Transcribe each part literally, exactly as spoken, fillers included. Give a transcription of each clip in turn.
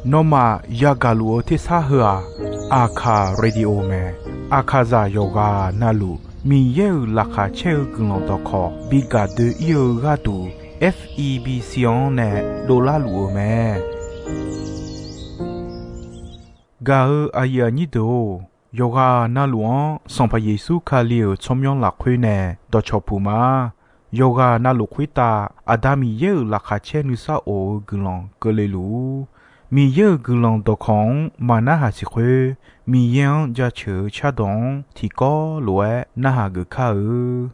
Nawmaf yagaq luf-eu tersar heu-aq, Aqkaq Radio mae. Aqkaqzaq yawqghaq navluf Miqyaer-euq laqkhaq caer-eu guiqlanq dawqkawq bi gaq doe-ir-eu gharduq, F E B C-anr nae dovlar luf-eu mae. Gaq-eu aqyuif aqnyir deuq-or, yawqghaq navluf-anr Sanqpaq Yeqsur Kali-euq tsawrmyanr lafkhoer nae dawqcawq puq ma. Yawqghaq navluf khoertav Aqda Miqyaer-euq laqkhaq caer nuisar of-eu guiqlanq keuvle luf-ur. Miqyaer-euq guiqlanq dawqkawq-anr maq narhaq siq khoer, Miqyaer-anr jaceuq-eu cardawq-anr tiqkawv lof-aer narhaq geuf kar-eu.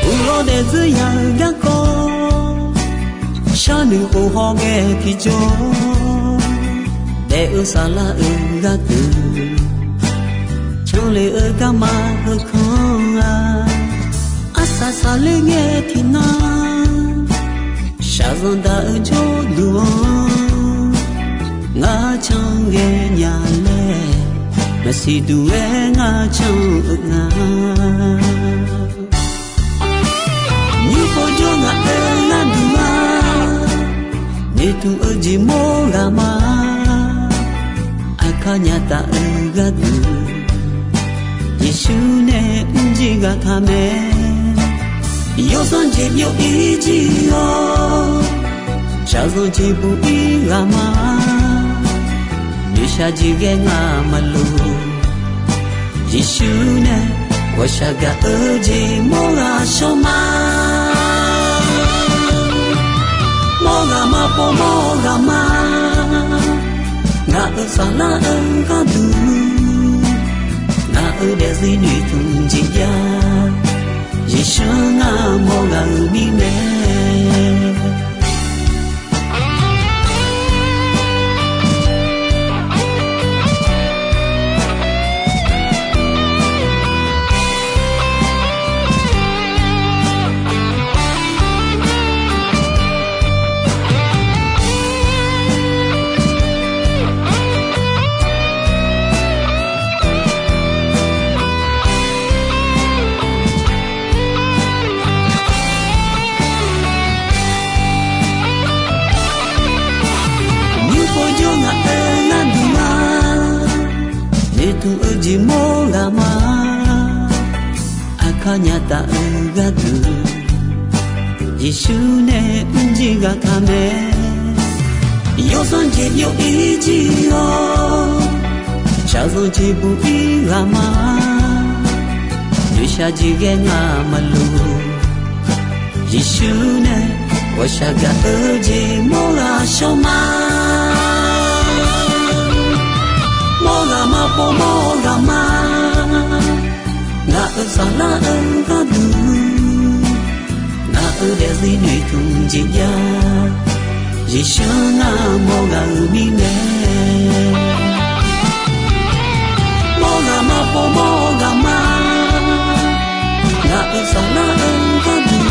Uqlawr daefzir ya-eu garkawv, sharnoeq khof hawghae tiqjawr, daef-eu saflar-euq gharduq, canle-eu garma heukanr-a, arsaq saqler ngae tiqnan, shaqzanq daq-eu jawrduq-anr, ngar canghae nya laer, maqsiq duq-aer ngar can-eu nga. Nymr pov jawr ngaq-euq gharduq-a, noeqtmq-eu jeq mawr ghaq ma. Aqkar nya taf-eu gharduq, Yeqsur nae mrjir ghaq taq mae. Yawsanr jeq byov-ir jir-awr, shaqzanq jeq buq-ir ghaq ma. Noeqshaq jeq ghae ngamaf luf, Yeqsur nae ghawqshaq gaq-eu jeq mawr ghaq shawr ma. Mawr ghaq ma pov mawr ghaq ma. Ngaq-euq saflar-eu gharduq, ngaq-euq daefzir noeqtmq jeq jav, Yeqsur ngar mawr ghaq-euq mirnae. Nymr pov jawr ngaq-euq gharduq-a, noeqtmq-eu jeq mawr ghaq ma. Aqkar nya taf-eu gharduq, Yeqsur nae mrjir ghaq taq mae. Yawsanr jeq byov-ir jir-awr, shaqzanq jeq buq-ir ghaq ma. Noeqshaq jeq ghae ngamaf luf, Yeqsur nae ghawqshaq gaq-eu jeq mawr ghaq shawr ma. Mawr ghaq ma pov mawr ghaq ma. Ngaq-euq saflar-eu gharduq, ngaq-euq daefzir noeqtmq jeq jav, Yeqsur ngar mawr ghaq-euq mirnae. Mawr ghaq ma pov mawr ghaq ma. Ngaq-euq saflar-eu gharduq,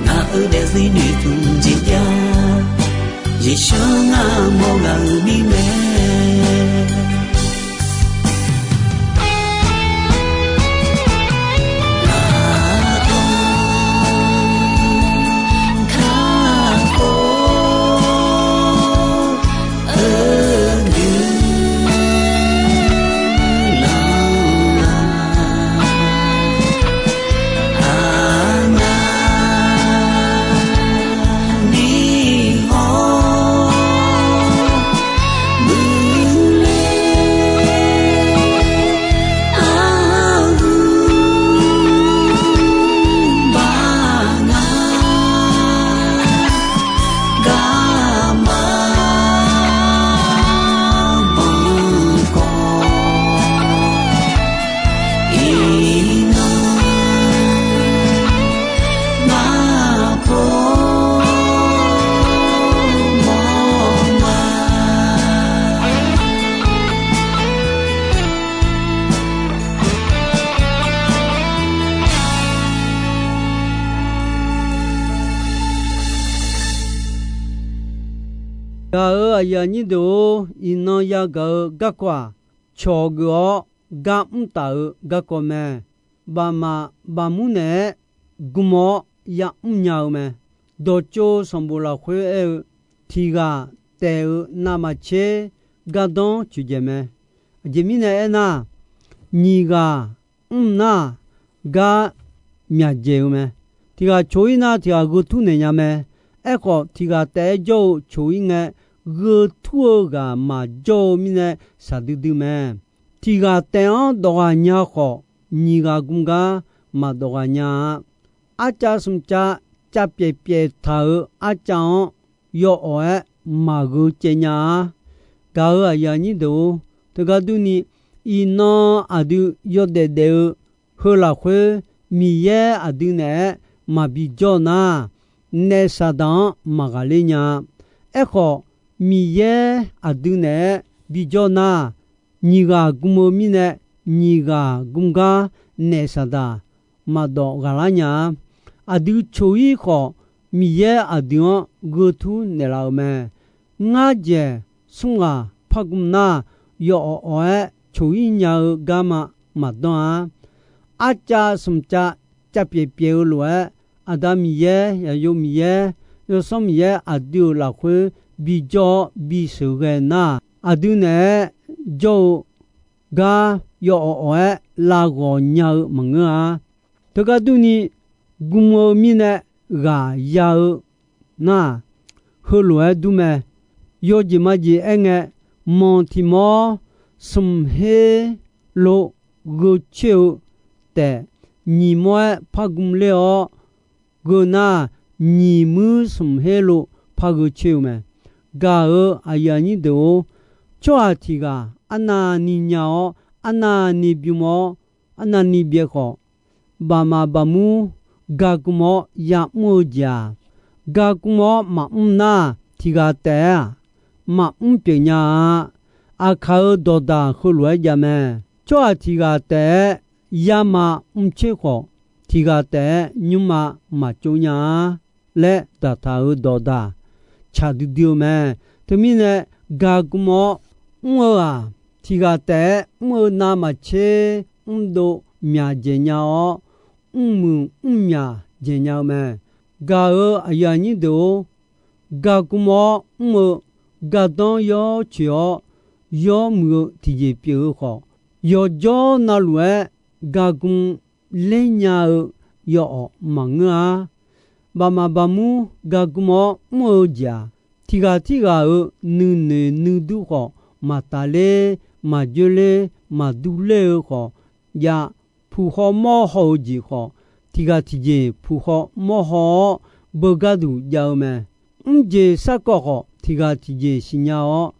ngaq-euq daefzir noeqtmq jeq jav, Yeqsur ngar mawr ghaq-euq mirnae. Gaq-euq aqyuif aqnyir deuq-or, iqnan yagaq-eu garkawv-aq, cawq geuf-awr gar mr taf-eu garkawv mae. Bafmaf bafmur naeq-aer gm-awr yamr nya-eu mae. Dawqtsov sanqbof lafkhoer aer-eu, tiq ghaq taef-eu navmaqtser gardanr coeqdzaeq mae. Aqjeq mirnae aernar, nyiq ghaq mr nar, gar myaqdzaeq-eu mae. Tiq ghaq coq-ir nar, tiq ghaq gheu tur naeq nya mae. Aerkhawf, tiq ghaq taef-aer jawr-eu coq-ir ngae, gheu tur-eu ghaq maqjawr-eu mirnae shaqdui dui mae. Tiq ghaq taef-anr dawq ghaq nya khawf, nyiq ghaq gm gar maqdawq ghaq nya-a. Arcav smq cav cav pyaeq pyaeq taq-euq arcav-anr yawawq-aer maqgheu caev nya-a. Gaq-euq aqyuif aqnyir deuq-or, teugar durni, iqnan aqdui yawdaef daef-eu heu lafkhoer, Miqyaer aqdui naeq-aer maqbi jawr nar, naef Saqdaq-anr maqghaqler nya-a. Aerkhawf, Miqyaer aqdui naeq-aer bijawr nar, nyiq ghaq gm-eu mirnae, nyiq ghaq gm gar naef Saqdaq maqdawf ghaqlar nya-a. Aqdui coq-ir khawf, Miqyaer aqdui-anr gheu tur naeqlaf-euq mae. Ngar dzaeq smr ghaq par gm nar, yawawq awq-aer coq-ir nya-eu garma maqdanr-a. Arcav smq cav cav pyaeq pyaeq-eu lof-aer, Aqda Miqyaer, Yaqyo Miqyaer, Yawsanr Miqyaer aqdui-euq lafkhoer bijawr-awr bisheuq ghae nar, aqdui naeq-aer jawr-eu gar yawawq awq-aer lav ghawq nya-eu maqngeur-a. Teugar durni, gm-eu mirnae ghaq ya-eu nar, heulof-aer dur mae. Yawjeq majeq aerngae, manq tiq mawr smq her lov gheu coer-eu taef, nyiq mawr-aer par gm ler-awr, gheu nar, nyiq muir smq her lov par gheu coer-eu mae. Gaq-euq aqyuif aqnyir deuq-or, tsawrhaq tiq ghaq arnavni nya-awr, arnavni bym-awr, arnavni byae khawf, bafmaf bafmur gagm-awr yamr-eu jeq-aq, gagm-awr maqmr nar, tiq ghaq taef-aer-aq, maqmr pyeuf nya-a. Aqkaq-euq dawqdaq heulof-aer jav mae. Tsawrhaq tiq ghaq taef-aer yama mrcoer khawf, tiq ghaq taef-aer nymrma maqtsov nya-a laer daqtaq-euq dawqdaq tsaq duidui-eu mae. Teumirnae, gagm-awr mr-eu-aq, tiq ghaq taef-aer mr-eu navmaqtser mrdov myaq dzaeq nya-awr, mrmuiq mrmyaq dzaeq nya-eu mae. Gaq-euq aqyuif aqnyir deuq-or, gagm-awr mr-eu gardanr yawcoeq-awr, yawmuiq-eu tiqjeq pyeuf-eu khawf, yawqjawr navluf-aer gagm ler nya-eu yawawq maqngeur-a. Bafmaf bafmur gagm-awr mr-eu jeq-aq, tiq ghaq tirghaq-euq nuinoeq nuidur khawf, maqtaf ler, maqjoer ler, maqdur ler-eu khawf jav, puq khawv mawr haw-eu jeq khawf, tiq ghaq tiqjeq puq khawv mawr haw-awr, beugar duq jav-eu mae. Mrjeq sarkawv khawf, tiq ghaq tiqjeq siqnya-awr,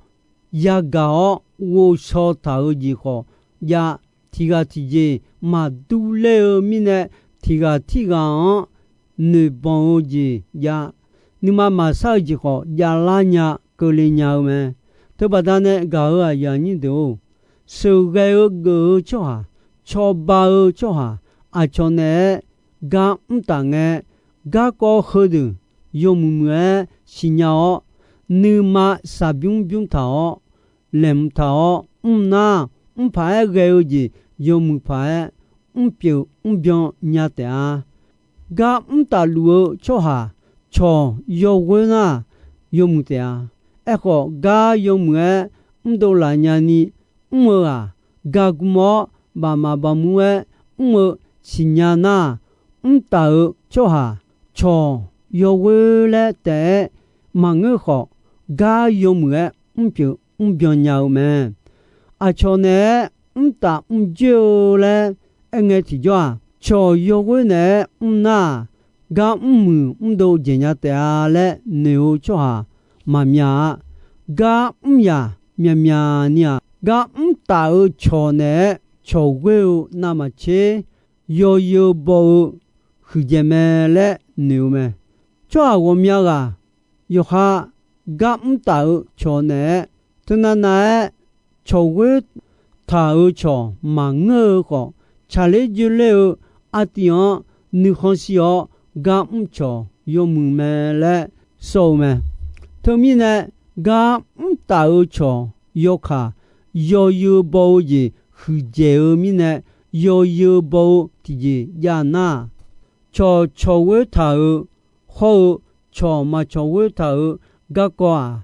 yagaq-awr ghovshaw taq-eu jeq khawf jav, tiq ghaq tiqjeq maqdur ler-eu mirnae, tiq ghaq tirghaq-anr noeqbanq-eu jeq jav, nuima maqsar-eu jeq khawf javlar nya keuvle nya-eu mae. Teubaqda nae gaq-euq aqyuif aqnyir deuq-or, sheuqghae-eu geuf-eu tsawrhaq, cawba-eu tsawrhaq, aqcawq naeq-aer gar mr taf ngae, garkawv heudeuq yawmuiq muiq-aer siqnya-awr, nuima shaqbymr bymr taq-awr, laeqhmq taq-awr mr nar, mr paq-aer ghae-eu jeq yawmuiq paq-aer mrpyeuf mrbyan nya taef-a. Gar mr tafluf-eu tsawrhaq cawq yawghoer nar, yawmuiq taef-a. Aerkhawf, gar yawmuiq-aer mrdov laf nyani mr-eu-aq, gagm-awr bafmaf bafmur-aer mr-eu siqnya nar, mr taf-euq tsawrhaq cawq yawghoer laer taef-aer maqngeur khawf, gar yawmuiq-aer mrpyeuf mrbyan nya-eu mae. Aqcawq naeq-aer mrtaf mrjoer-eu laer aerngae tiqjawr-aq, cawq yawghoer naeq-aer mr nar-aq, gar mrmuiq mrdov dzaeq nya taef-a laer noeq-eu tsawrhaq maqmya-a. Gar mr yaq myaqmyaq ni-aq, gar mr taf-euq cawq naeq-aer cawq ghoer-eu navmaqtser yawzeu baw-eu huiqdzaeq mae laer noeq-eu mae. Tsawrhaq ghawqmya ghaq yawqha gar mr taf-euq cawq naeq-aer, teunav nav-aer cawq ghoer taq-euq cawq maqngeur-eu khawf, tsaqler dzoerler-eu artiv-anr nuikhanr shir-awr gar mr cawq yawmuiq mae laer sawr-eu mae. Teumirnae, Gar mrtaf-eu cawq yawkaq, yawzeu baw-eu jeq huiqdzaeq-eu mirnae, yawzeu baw-eu tiqjeq jav nar-aq, cawq cawq ghoer taq-euq hawr-eu, cawq maq cawq ghoer taq-euq garkawv-aq,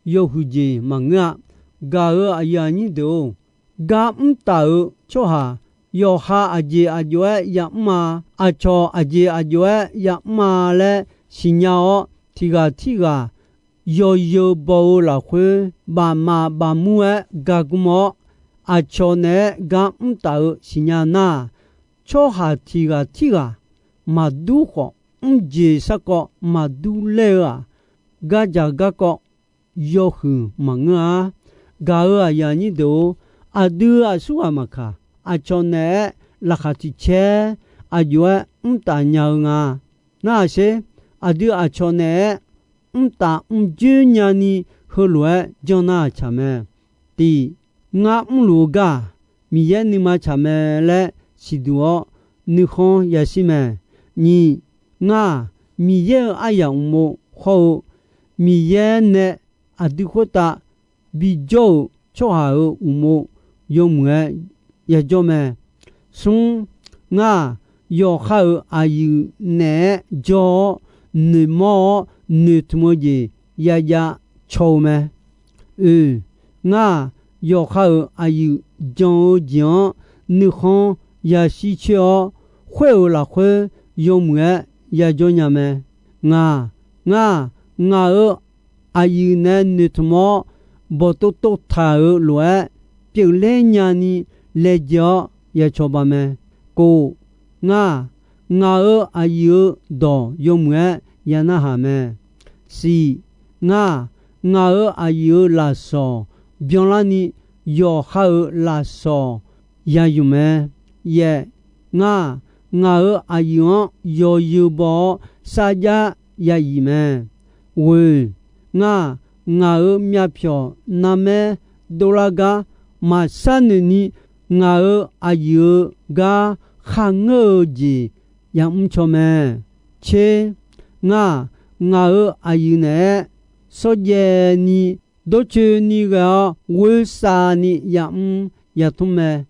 yawhuiq jeq maqngeur-a. Gaq-euq aqyuif aqnyir deuq-or, gar mrtaf-euq tsawrhaq yawqha aqjeq aqjox-aer yamr-a, aqcawq aqjeq aqjox-aer yamr-a laer siqnya-awr, tiq ghaq tirghaq yawzeu baw-eu lafkhoer bafmaf bafmur-aer gagm-awr, aqcawq naeq-aer gar mrtaf-eu siqnya nar-aq, tsawrhaq tiq ghaq tirghaq maqdur khawf, mrjeq sarkawv maqdur laer-eu-aq, gardzaq garkawv yawhuiq maqngeur-a. Gaq-euq aqyuif aqnyir deuq-or, aqdui aqsur ghaq maqkaq, aqcawq naeq-aer laqkhaq tiq caer aqjox-aer mrtaf nya-eu nga. Narhaq sher, aqdui aqcawq naeq-aer mrtaf mrjoer nyani heulof-aer janr nar-aq tsaq mae. Tiq, ngar mrluf-eu gar-aq, Miqyaer nuima tsaq mae laer siqduq-awr nuikhanr yashir mae. Nyiq, ngar-aq, Miqyaer-euq aryamq uqmov hawr-eu, Miqyaer nae aqdui khoertav bijawr-euq tsawrhaq-euq uqmov yawmuiq-aer yajawr mae. Smr, ngar-aq, yawqha-euq aqyuif naeq-aer jawr-awr, noeqmawr-awr noeqtmq-eu jeq yajav caw-eu mae. Oeq, ngar-aq, yawqha-euq aqyuif jan-eu jeq-anr nuikhanr yashir coer-awr, khoer-euq lafkhoer yawmuiq-aer yajawr nya mae. Ngaq, ngar-aq, ngaq-euq aqyuif nae noeqtmq-awr bawqtov tov taq-euq lof-aer pyeufler nyani laejae-awr yacawba mae. Kov, ngar-aq, ngaq-euq aqyuif-euq dawq yawmuiq-aer yanarhaq mae. Siq, ngar-aq, ngaq-euq aqyuif-euq lafsawq byanlarni yawqha-euq lafsawq yayuf mae. Yaeq, ngar-aq, ngaq-euq aqyuif-anr yawzeu baw-awr sarjax yayif mae. Ghoeq, ngar-aq, ngaq-euq myavpyawq narmaer dovlar gar maqshar noeqni, ngaq-euq aqyuif-eu gar kharngeur-eu jeq yamr caw mae. Tser, ngar-aq, ngaq-euq aqyuif naeq-aer shawrjaev ni dawrcoeni ghae-awr ghoersavni yamr yatmr mae.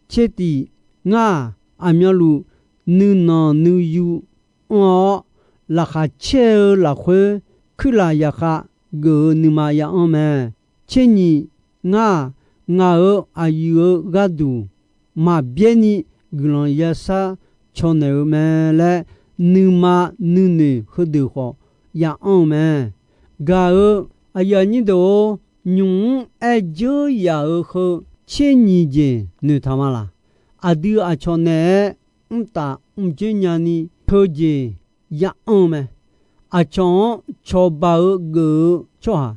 Tser tiq, ngar-aq, aqmyanluf nuinanq nuiyu anr-awr, laqkhaq caer-eu lafkhoer kuirlaf yaqkhav geuf-eu nuima ya'anr mae. Tser nyiq, ngar-aq, ngaq-euq aqyuif-eu gharduq maqbyaer ni guiqlanq yashar cawnaeq-eu mae laer, nuima nuinoeq heudeuq khawf ya'anr-eu mae. Gaq-euq aqyuif aqnyir deuq-or, nymq-mr aer dzeur yaf-euq heu tser nyiq jeq noeqtaq ma laq? Aqdui aqcawq naeq-aer mrtaf mrjoer nyani teujeq ya'anr-eu mae. Aqcawq-anr cawba-eu geuf-eu tsawrhaq,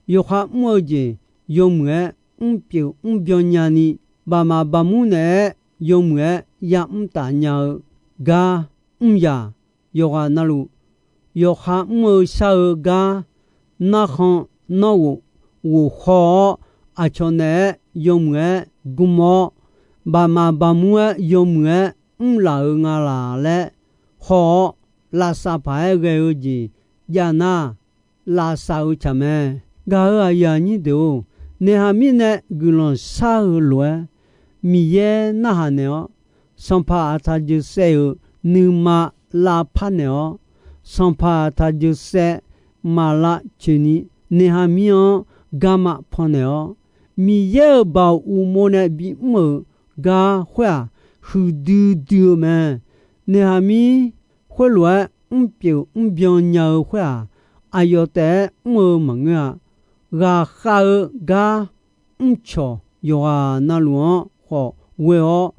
yawkhav mr-eu jeq yawmuiq-aer mrpyeuf mrbyan nyani, bafmaf bafmur naeq-aer yawmuiq-aer yamr taf nya-eu gar mr yaq, yawqghaq navluf, yawkhav mr-eu shar-eu gar narkhan narghof ghof haw-awr, aqcawq naeq-aer yawmuiq-aer gm-awr, bafmaf bafmur-aer yawmuiq-aer mrlaf-eu nga laq laer haw-awr, lavsav paq-aer ghae-eu jeq jav nar, lavsav-eu tsaq mae. Gaq-euq aqyuif aqnyir deuq-or, Naeqhaqmir nae guiqlanq shar-eu lof-aer, Miqyaer narhaq naeq-awr, sanqpaq Aqtaq Jeuqsaev-euq nuima lavpar naeq-awr, sanqpaq Aqtaq Jeuqsaev maq lavcoeq ni, Naeqhaqmir-anr garma pannaeq-awr, Miqyaer-euq baoq uqmov nae bimr-euq gar khoer-aq, huiqdui dui-eu mae. Naeqhaqmir khoerlof-aer mrpyeuf mrbyan nya-eu khoer-aq, aqyawf taef-aer mr-eu maqngeur-a. Ghaqkhav-eu gar mrcawq yawqghaq navluf-anr khawf ghoe-awr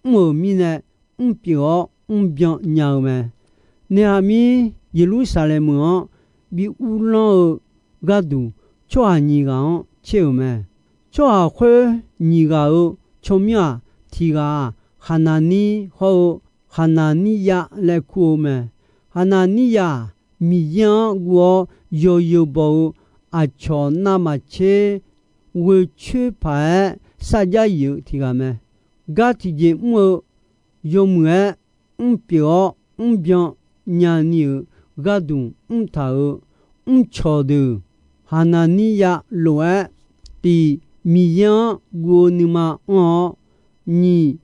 mr-euq mirnae, mrpyeuf-awr mrbyan nya-eu mae. Naeqhaqmir Yeqlursaqlaeq meuq-anr bi uvlanr-eu gharduq, tsawrhaq nyiq ghaq-anr tser-euq mae. Tsawrhaq khoer nyiq ghaq-euq tsawrmyanr-aq, tiq ghaq-aq, Haqnaqnir hawr-eu Haqnaqniryav laer kur-eu mae. Haqnaqniryav-aq, Miqyaer-anr guv-awr yawzeu baw-eu aqcawq navmaqtser ghoecoer paq-aer sarjax yif-eu tiq ghaq mae. Gar tiqjeq mr-eu yawmuiq-aer mrpyeuf-awr mrbyan nyani-euq gharduq mrtaq-euq mrcawq deuq Haqnaqniryav lof-aer tiq, Miqyaer-anr guv-eu nuima anr-awr, nyiq,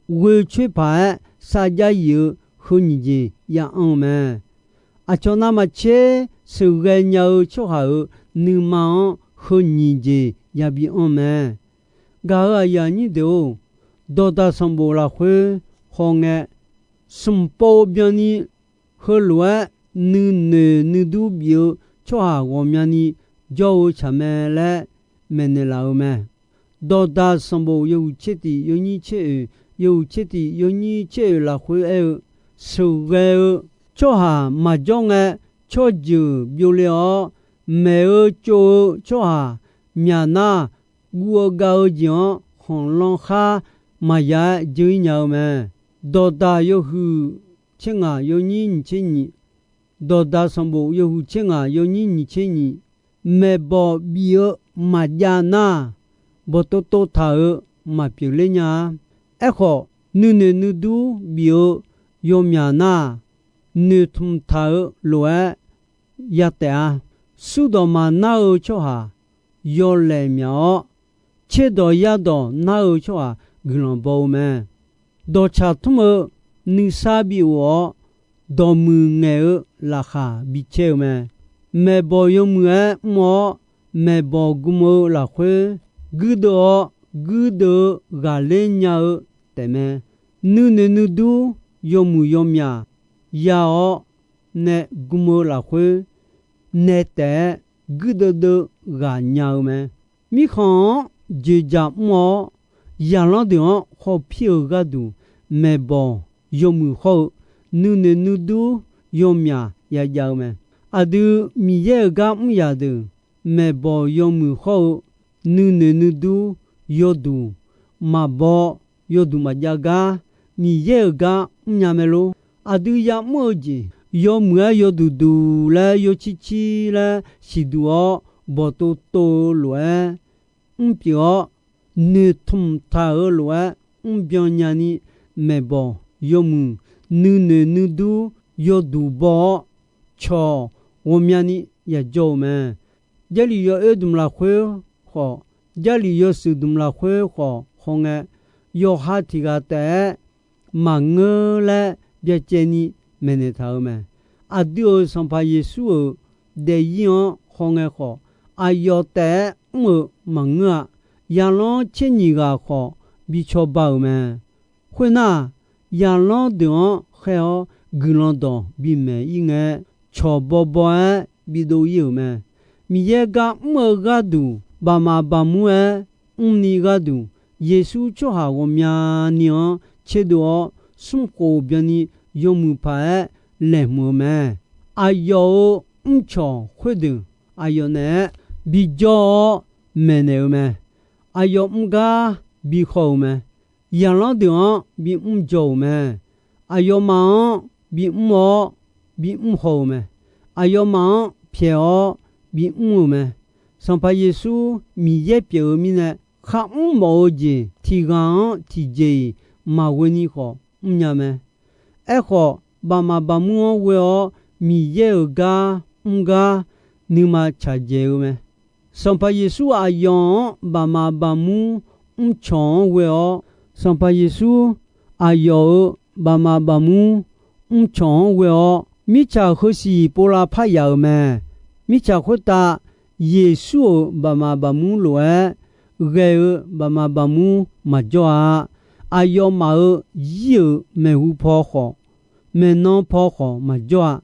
ghoe coer paq-aer sarjax yif-eu heu nyiq jeq ya anr-eu mae. Aqcawq navmaqtser sheuqghae nya-eu tsawrhaq-euq nuima-anr heu nyiq jeq yabi anr mae. Gaq-euq aqyuif aqnyir deuq-or, dawqdaq sanqbof lafkhoer hawngae, smq pov byanni heulof-aer nuinoeq nuidur bif-eu tsawrhaq ghawqmyani jawr-eu tsaq mae laer maeqnaeq laf-eu mae. Dawqdaq sanqbof yawhuiq tser tiq yawnyir tser oeq, yawhuiq tser tiq yawnyir tser oeq lafkhoer aer-eu, sheuqghae-eu tsawrhaq maqjawr ngae, tsawrjeuq byovle-awr, maeq-eu tsov-eu tsawrhaq myaq nar, guv-eu gav-eu jeq-anr khanqlanr khar maqya-aer dzeur-ir nya-eu mae. Dawqdaq yawhuiq tser ngaq yawnyir nyiq tser nyiq, dawqdaq sanqbof yawhuiq tser ngaq yawnyir nyiq tser nyiq, maeqbawq bif-eu maqjav nar, bawqtov tov taq-euq maqpyeuf ler nya-a. Aerkhawf, nuinoeq nuidur bif-eu yawmyaq nar, noeqtmq taq-eu lof-aer ya taef-a. Surdawq maqnar-eu tsawrhaq yawlaeq myaq-awr, tserdawq yardawq nar-eu tsawrhaq guiqlanq baw-eu mae. Dawqtsaq tmr-eu nuisar bi of-awr, dawqmuiq ngaeq-eu laqkhaq bi caer-eu mae. Maeqbawq yawmuiq-aer mr-awr, maeqbawq gm-eu lafkhoer guirdeuv-awr, guirdeuv-eu ghaqler nya-eu taefmae. Nuinoeq nuidur yawmuiq yawmyaq ya-awr nae gm-eu lafkhoer nae taef-aer guirdeuv deuv ghaq nya-eu mae. Mirkhanq-anr joeqjaq mr-awr, zaqlanr deuq-anr khawf pir-eu gharduq, maeqbawq yawmuiq hawr-eu nuinoeq nuidur yawmyaq yajav-eu mae. Aqdui Miqyaer-euq gar mr yaq deuq, maeqbawq yawmuiq hawr-eu nuinoeq nuidur yawduq maqbaw, yawduq maqjav gar Miqyaer-euq gar mrnya mae lor. Aqdui yamr-eu jeq yawmuiq-aer yawduq duq laer yawcir cir laer siqduq-awr, bawqtov tov-eu lof-aer mrpyeuf-awr, noeqtmq taq-eu lof-aer mrbyan nyani, maeqbawq yawmuiq nuinoeq nuidur yawduq baw-awr, cawq ghawqmyani yajawr-eu mae. Jarlif yawoer dmq lafkhoer khawf, Jarlif yawshuif dmq lafkhoer khawf hawngae, yawqha tiq ghaq taef-aer maqngeur laer byacaevni maeqnaeq taq-eu mae. Aqdui-euq Sanqpaq Yeqsur-euq daefzir-anr hawngae khawf, aqyawf taef-aer mr-euq maqngeur-a. Zaqlanr tser nyiq ghaq khawf bi cawba-euq mae. Khoernar, zaqlanr deuq-anr khaer-awr guiqlanq dawq bimaeq-ir ngae, cawq bawbaw-aer bidov-ir-euq mae. Miqyaer gar mr-eu gharduq baqmaf baqmur-aer mrni gharduq, Yeqsur tsawrhaq ghawqmyani-anr tserdov-awr, smrkhof byanni yawmuiq paq-aer laeqhmq-eu mae. Aqyawf-euq mrcawq khoerdeuq aqyawf naeq-aer bijawr-awr maeqnaeq-eu mae. Aqyawf mr gar bihaw-euq mae. Zaqlanr deuq-anr bimr jaw-euq mae. Aqyawfmaf-anr bimr-awr bimr haw-euq mae. Aqyawfmaf-anr pyaeq-awr bimr-euq mae. Sanqpaq Yeqsur Miqyaer pyeuf-eu mirnae, kharmr mawf-eu jeq tiq ghaq-anr tiqjeq-iq maqghoe ni khawf mrnya mae. Aerkhawf, baqmaf baqmur-anr ghoe-awr Miqyaer-euq gar mr gar nuima tsaqdzaeq-eu mae. Sanqpaq Yeqsur aqyawf-anr baqmaf baqmur mrcawq-anr ghoe-awr, Sanqpaq Yeqsur aqyawf-euq baqmaf baqmur mrcawq-anr ghoe-awr, mirtsaq heusiq pov lavpar yaf-euq mae. Mirtsaq khoertav Yeqsur-euq baqmaf baqmur lof-aer ghae-eu baqmaf baqmur maqjawr-a. Aqyawfmaf-euq zir-euq maeqhu paw khawf, maeqnan paw khawf maqjawr-a.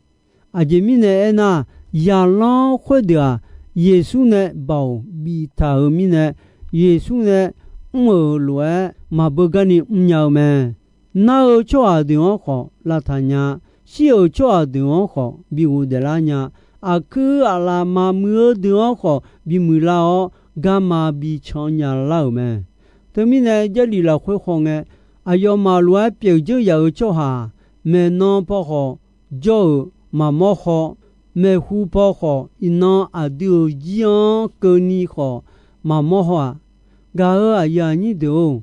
Aqjeq mirnae aernar, zaqlanr khoerdeuq-aq, Yeqsur nae baoq biftaq-euq mirnae, Yeqsur nae mr-euq lof-aer maqbeugar ni mrnya-eu mae. Nar-eu tsawrhaq deuq-anr khawf lavtaq nya. Shir-euq tsawrhaq deuq-anr khawf bi ghofdaef lar nya. Aqkuir aqlaf maqmuiq-eu deuq-anr khawf bimuiq lar-awr, garma bican nya lar-euq mae. Teumirnae, Jarlif lafkhoer hawngae, aqyawfmaf lof-aer pyeuf dzeur yaf-euq tsawrhaq, maeqnan paw khawf jawr-euq maqmawr haw, maeqhu paw khawf iqnan aqdui-euq zir-anr keuvni khawf maqmawr haw-aq. Gaq-euq aqyuif aqnyir deuq-or,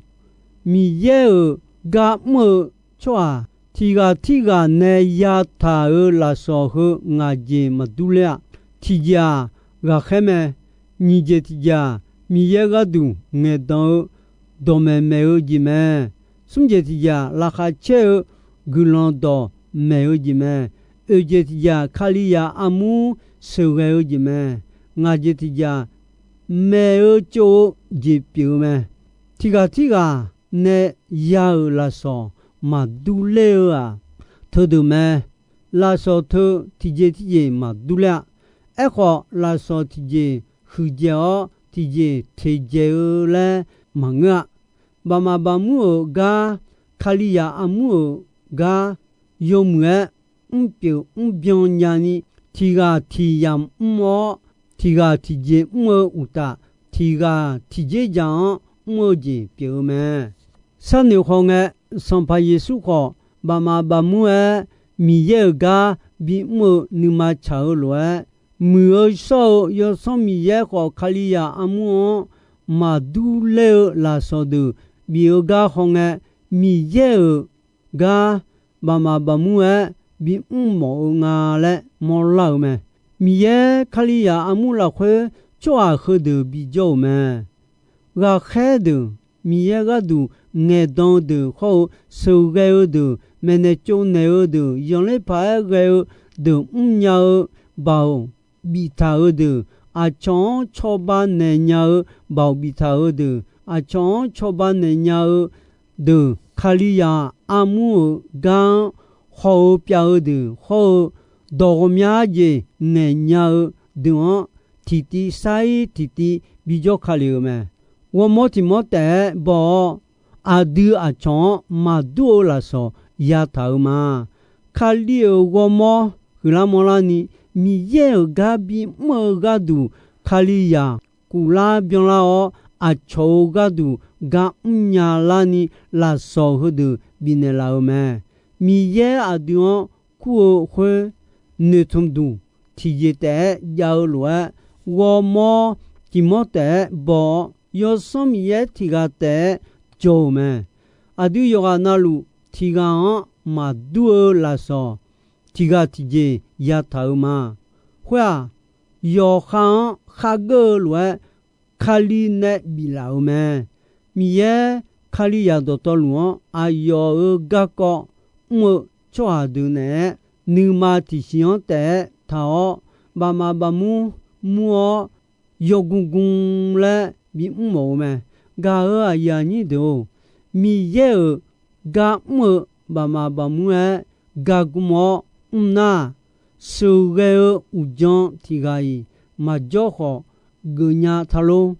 Miqyaer-euq gar mr-eu tsawrhaq tiq ghaq tirghaq nae yataq-euq lafsawq heu ngaq jeq maqdur ler-a. Tiqjeq-aq, ghaqkhaer mae. Nyiq jeq tiq jeq-aq, Miqyaer gharduq ngaeqdan-eu dawqmaeq maeq-eu jeq mae. Smr jeq tiq jeq-aq, laqkhaq caer-eu guiqlanq dawqmaeq-eu jeq mae. Oeq jeq tiq jeq-aq, Kalizaq armur sheuqghae-eu jeq mae. Ngaq jeq tiq jeq-aq, maeq-eu tsov-eu jeq pyeuf-eu mae. Tiq ghaq tirghaq nae ya-euq lafsawq maqdur ler-eu-aq, teudeuq mae. Lafsawq teu tiqjeq tiqjeq maqdur ler-a. Aerkhawf, lafsawq tiqjeq huiqdzaeq-awr, tiqjeq teqdzaeq-eu laer maqngeur-a. Baqmaf baqmur-euq gar, Kalizaq armur-euq gar, yawmuiq-aer mrpyeuf mrbyan nyani, tiq ghaq tiq yamq mr-awr, tiq ghaq tiqjeq mr-eu uqtaf, tiq ghaq tiqjeq dzaq-anr mr-eu jeq pyeuf-eu mae. Sharnoeq hawngae, Sanqpaq Yeqsur khawf, baqmaf baqmur-aer Miqyaer-euq gar bimr-eu nuima tsaq-eu lof-aer, muiq-eu shawr-eu Yawsanr Miqyaer khawf, Kalizaq armur-anr maqdur ler-eu lafsawq deuq bif-eu gar hawngae, Miqyaer-euq gar baqmaf baqmur-aer bimr mawf-eu nga laer mawrlar-euq mae. Miqyaer Kalizaq armur lafkhoer tsawrhaq heudeuq bijawr-euq mae. Ghaqkhaer deuq, Miqyaer gharduq ngaeqdan-eu deuq hawr-eu, sheuqghae-eu deuq, maeqnaeq tsovnaeq-eu deuq, zanqler paq-aer ghae-eu deuq mrnya-eu baoq biftaq-eu deuq, aqcawq-anr cawba naeq nya-eu baoq biftaq-eu deuq, aqcawq-anr cawba naeq nya-eu deuq, Kalizaq armur-euq gar-anr haw-eu pyav-eu deuq hawr-eu, dawq ghawqmya jeq ngaeq nya-eu deuq-anr tiqtiv sar-ir tiqtiv bijawr ka lef-euq mae. Ghawrmawr tiq mawr taef-aer baw-awr, aqdui aqcawq-anr maqdur-eu lafsawq yataq-euq ma. Kali-euq ghawrmawr huiqlar mawrlarni, Miqyaer-euq gar bimr-eu gharduq, Kalizaq kuflar byanlar-awr, aqcawq-euq gharduq gar mrnya larni, lafsawq heudeuq bifnaeq laf-euq mae. Miqyaer aqdui-anr kur-eu khoer, noeqtmq duq tiqjeq taef-aer jav-eu lof-aer, ghawrmawr tiq mawr taef-aer baw-awr, Yawsanr Miqyaer tiq ghaq taef-aer jawr-euq mae. Aqdui yawqghaq navluf tiq ghaq-anr maqdur-eu lafsawq tiq ghaq tiqjeq yataq-euq ma. Khoer-aq, yawqha-anr khargeur-eu lof-aer, Kali nae biflaf-euq mae. Miqyaer Kalizaq dawqtawvluf-anr aqyawf-euq garkawv mr-eu tsawrhaq deuq naeq-aer, nuima tiqsiq-anr taef-aer taq-awr, bafmaf bafmur mur-awr, yawgmr gmr laer bimr mawf-eu mae. Gaq-euq aqyuif aqnyir deuq-or, Miqyaer-euq gar mr-eu bafmaf bafmur-aer gar gmr-awr mr nar, sheuqghae-eu uqdzan tiq ghaq-iq maqjawr khawf, geufnya ta lor.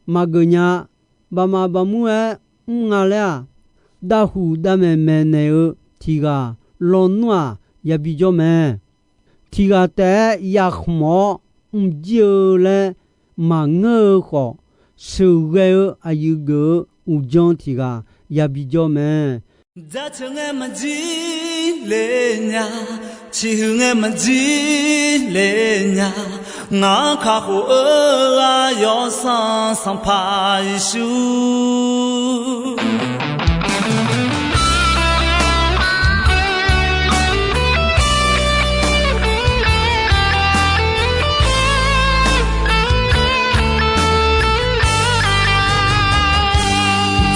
Maqgeuf nya-a. Bafmaf bafmur-aer mr nga laer-aq, davhuq davmaeq maeqnaeq-eu tiq ghaq lawnmr-aq yabi jawr mae. Tiq ghaq taef-aer yakhmq-awr mrjir-eu laer maqngeur-eu khawf, sheuqghae-eu aqyuif geuf-eu uqdzan tiq ghaq yabi jawr mae. Jaceuq ngae maqjir le nya, ciqhuiq ngae maqjir le nya, ngaq-anr kakhof-eu ghaq Yawsanr Sanqpaq Yeqsur.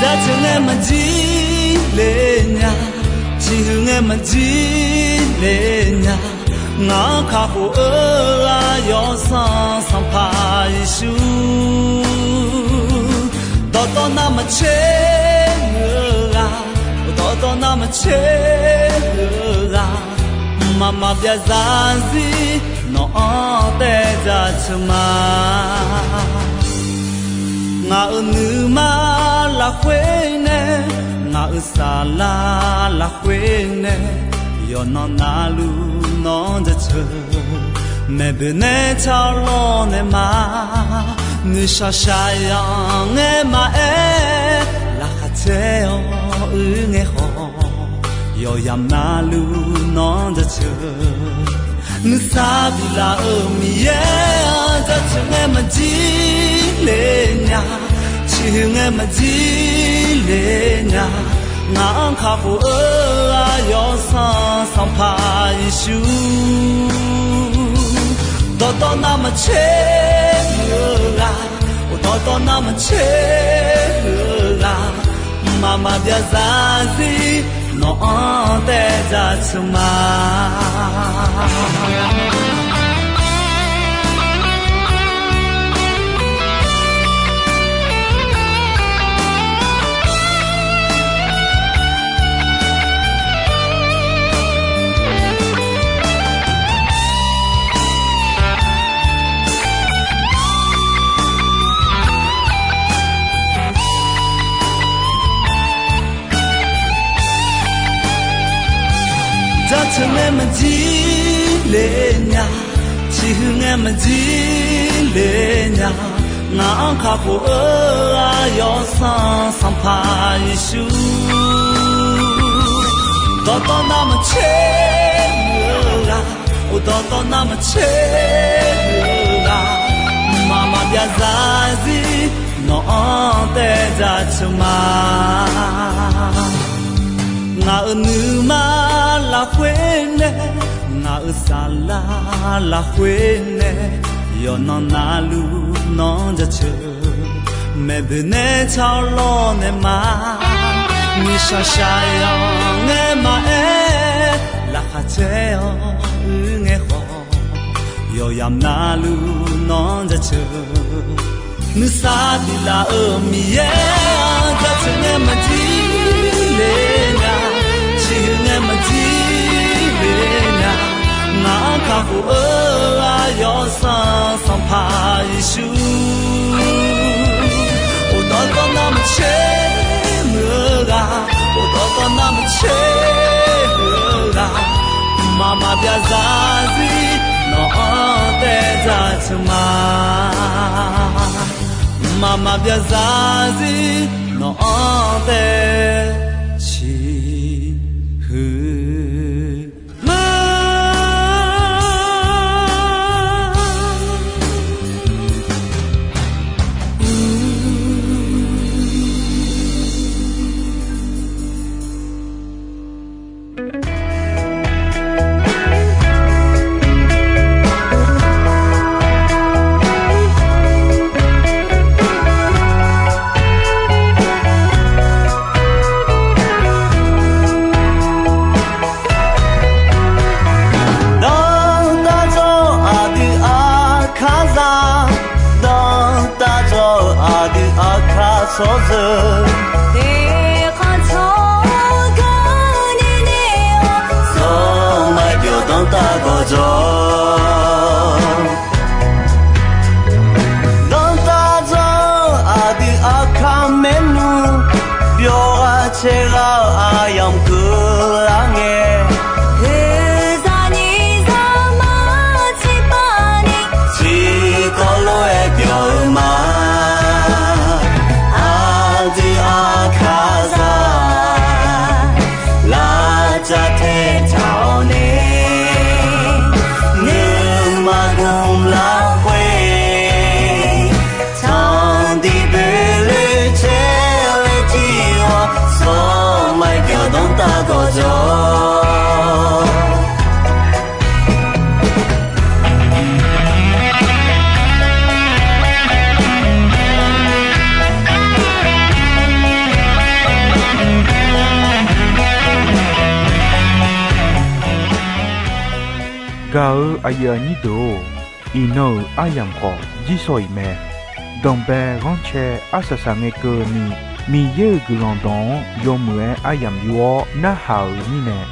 Jaceuq ngae maqjir le nya, ciqhuiq ngae maqjir le nya, ngaq-anr kakhof-eu ghaq Yawsanr Sanqpaq Yeqsur. Dawqtawv navmaqtser muiq-eu ghaq, dawqtawv navmaqtser muiq-eu ghaq, mqmaq maqbyav zarzir nawq-anr taev jaceuq ma. Ngaq-euq nuima lafkhoer nae, ngaq-euq saflar lafkhoer nae, yawqnan navluf nawq-anr jaceuq. Maeqboeq nae car-awr lawrnaeq ma, noeqshaq shaqzanq ngae maqaer, laqkhaq caer-awr uir ngae khawf, yawqyamq navluf nawq-anr jaceuq. Nuisar biflaf-euq Miqyaer-anr jaceuq ngae maqjir le nya, ciqhuiq ngae maqjir le nya, ngaq-anr kakhof-eu ghaq Yawsanr Sanqpaq Yeqsur. Dawqtawv navmaqtser Dawqtawv navmaqtser-eu ghaq, mqmaq maqbyav zarzir nawq-anr taev jaceuq ma. Jaceuq ngae maqjir le nya, ciqhuiq ngae maqjir le nya, ngaq-anr kakhof-eu aqyawf sanq Sanqpaq Yeqsur. Dawqtawv navmaqtser-eu ghaq, dawqtawv navmaqtser-eu ghaq, mqmaq maqbyav zarzir nawq-anr taev jaceuq ma. Ngaq-euq nuima lafkhoer nae, ngaq-euq saflar lafkhoer nae, yawqnan navluf nawq-anr jaceuq. Maeqboeq nae tsawrlawr nae ma, nuishaq shaqyanq ngae maqaer, laqkhaq caer-awr uir ngae khawf, yawqyamq navluf nawq-anr jaceuq. Nuisar biflaf-euq Miqyaer-anr jaceuq ngae maqjir le nya, ciqhuiq ngae maqjir le nya, ngaq-anr kakhof-eu aqyawf sanq Sanqpaq Yeqsur. Dawqtawv navmaqtser-eu ghaq, dawqtawv navmaqtser-eu ghaq, mqmaq maqbyav zarzir nawq-anr taev jaceuq ma. Mqmaq maqbyav zarzir nawq-anr taev ciqhuiq ma. Dawqtawv dzawr-eu aqdui aqkar za, dawqtawv dzawr-eu aqdui aqkar shawr dzeur. Teqkhanq tsawrganq nae nae-awr, sanqmai byawq danrtav gawqjawq. Dawqtawv dzawr-eu aqdui aqkar maernmr, byawq ghaq caer ghaq-eu aqyamq keuvlar ngae, heuzaq nyiq zaq mar tiqpav ni, tiqkawv lof-aer byawq-eu ma. Aqdui aqkar za, lavjav tae taq-awr nae, nuima gmq lafkhoer, tanqdiq boeloe caer-aer jir-awr, sanqmai byawq danrtav gawqjawq. Gaq-eu aqyuif aqnyir deuq-or, iqnan-euq aryamq khawf jirshaw-iq mae. Danqbae ghanrcae arsaq saq ngae keuvni, Miqyaer-euq guiqlanq dawq-anr yawmuiq-aer aryamq yur-awr narhaq-euq mirnae,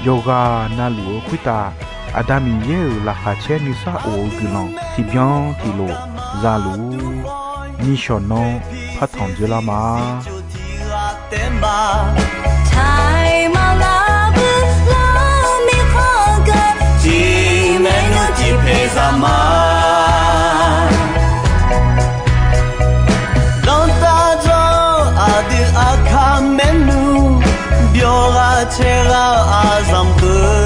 yawqghaq navluf-eu khoertav Aqda Miqyaer-euq laqkhaq caer nuisar of-eu guiqlanq tiqbyan tiqlof za luf-ur. Nishawq nanr partanq dzoerlar ma. Tiqmaeq nmr tiqpaeq zaq ma. Danrtav dzawr-eu aqdui aqkar maernmr, byawq ghaq caer ghaq-eu aqzanq keuv